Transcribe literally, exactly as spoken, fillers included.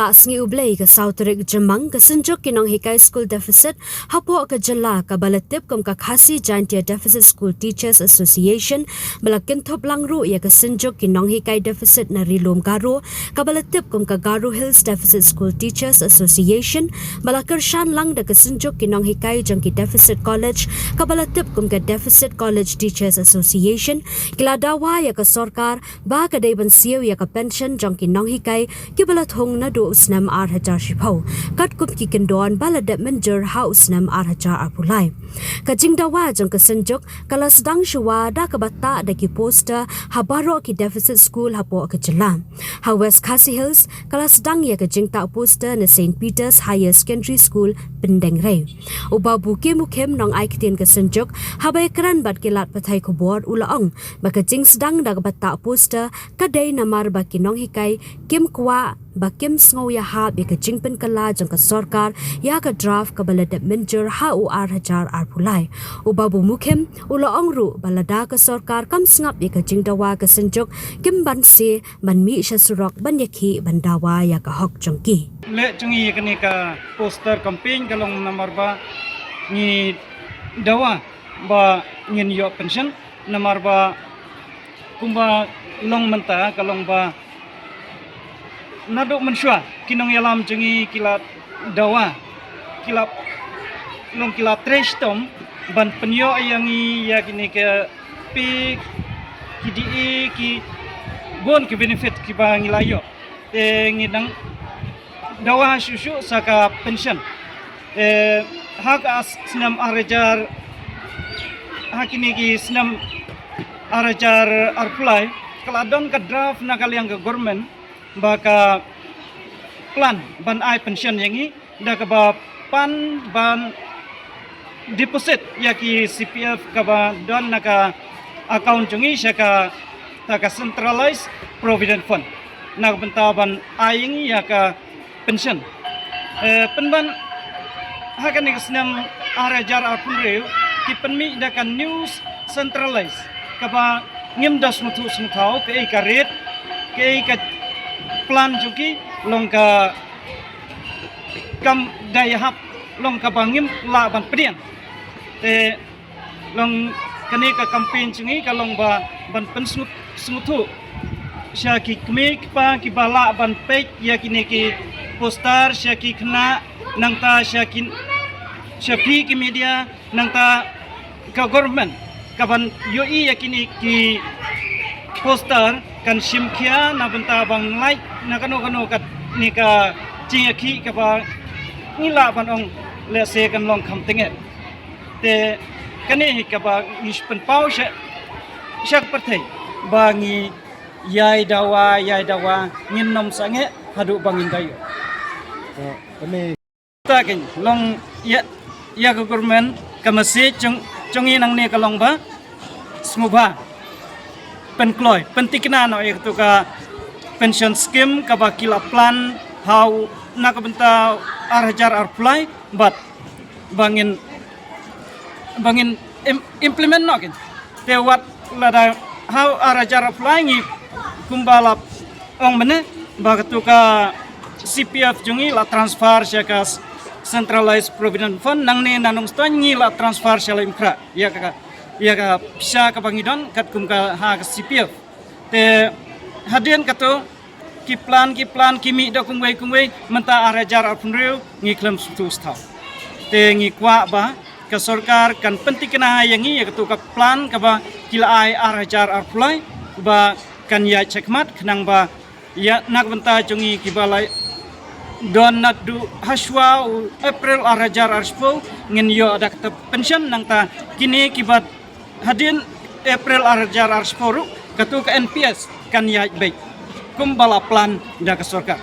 Ka sngi U Blei ka saw tarik Jymmang, ka Synjuk ki Nonghikai School Deficit hapoh ka jylla kaba la tip kum ka Khasi Jaintia Deficit School Teachers Association ba la kynthup lang ruh ïa ka Synjuk ki Nonghikai Deficit na Ri Lum Garo kaba la tip kum ka Garo Hills Deficit School Teachers Association ba la kyrshan lang da ka Synjuk ki Nonghikai jong ki Deficit College kaba la tip kum ka Deficit College Teachers Association, ki la dawa ïa ka sorkar ba ka dei ban siew ïa ka pension jong ki nonghikai kiba la thung naduh u snem ar hajar shiphew, katkum ki kyndon ba la dep mynjur ha u snem ar hajar arphew lai. Ka jingdawa jong ka Synjuk ka la sdang shuwa da kaba tah da ki poster ha baroh ki deficit school hapoh ka jylla. Ha West Khasi Hills ka la sdang ïa ka jingtah poster na Saint Peter's Higher Secondary School, Pyndengrei. U Babu K Mukhim, nongai ktien ka Synjuk, haba ïakren bad ki lad pathai khubor, u la ong ba ka jingsdang da kaba tah poster ka dei namar ba ki nonghikai kim kwah ba kim sngew ïahap ïa ka jingpynkylla jong ka sorkar ïa ka draft kaba la dep mynjur ha u ar hajar arphew lai. U Babu Mukhim u la ong ruh ba lada ka sorkar kam sngap ïa ka jingdawa ka Synjuk, kim banse ban mih sha surok ban ïakhih ban dawa ïa ka hok jong ki. Leh jong ngi ïa kane ka poster campaign ka long namar ba ngi dawa ba ngin ïoh pension, namar ba kumba long mynta ka long ba naduh mynshuwa ki nongïalam jong ngi ki la dawa, ki la long, ki la trei shitom ban pynïoh ïa ngi ïa kine ki pei, ki die, ki bun ki benefit kiba ngi la ïoh. Te ngi dang dawa shuh shuh sa ka pension. Te ha ka snem ar hajar, ha kine ki snem ar hajar arphew lai, ka la don ka draft na ka liang ka government ba ka plan ban ai pension ïa ngi da kaba pan ban deposit ïa ki C P F kaba don na ka account jong ngi sha kata ka Centralized Provident Fund, na ka bynta ban ai ïa ngi ïa ka pension. Eh, pynban ha kane ka snem ar hajar arphew hynriew ki pynmih da ka new centralized, kaba ngim da sngewthuh sngewthaw kaei ka rate, kaei ka plan jong ki, long ka kam da ïahap, long kaba ngim lah ban pdiang. Te long kane ka campaign jong ngi ka long ba ban pynsngew, sngewthuh sha ki kmie ki kpa kiba lah ban peit ïa kine ki poster, sha ki khynnah, nangta sha ki, sha phi ki media, nangta ka government kaban ïohi ïa kine ki poster kan shim khia na bynta ban lait na kano kano katne ka jingïakhih kaba ngi lah ban ong lehse kan long kham tyngeh. Te kane hi kaba ngi pynpaw sha, sha ka pyrthei ba ngi ïai dawa, ïai dawa, ngin nym sangeh haduh ba ngin da ïoh. Te kane ta kein long ïa, ïa ka government, ka message jong, jong ngi nangne ka long ba sngewbha pynkloi, pyntikna noh ïa katu ka pension scheme kaba ki la plan ha u, na ka bynta ar hajar arphew lai, bad ba ngin, ba ngin im-, implement noh kein. Te wat lada ha u ar hajar arphew lai ngi kumba la ong mynne ba katu ka C P F jong ngi la transfer sha ka Centralized Provident Fund, nangne na Nongstoiñ ngi la transfer sha Laitumkhrah ïa ka, ïa ka pisa kaba ngi don katkum ka ha ka C P F. Te hadien katu ki plan, ki plan ki mih da kumwei kumwei, mynta ar hajar arphew hynriew ngi khlem sngewthuh sngewthaw. Te ngi kwah ba ka sorkar kan pyntikna ïa ngi ïa katu ka plan kaba ki la ai ar hajar arphew lai ba kan ïaid shakhmat khnang ba ïa na ka bynta jong ngi kiba la don naduh hashwa u April ar hajar arphew ngin ïoh da kata pension, nangta kine kiba hadien April ar hajar arphew ruh katu ka N P S kan ïaid beit kumba la plan da ka sorkar.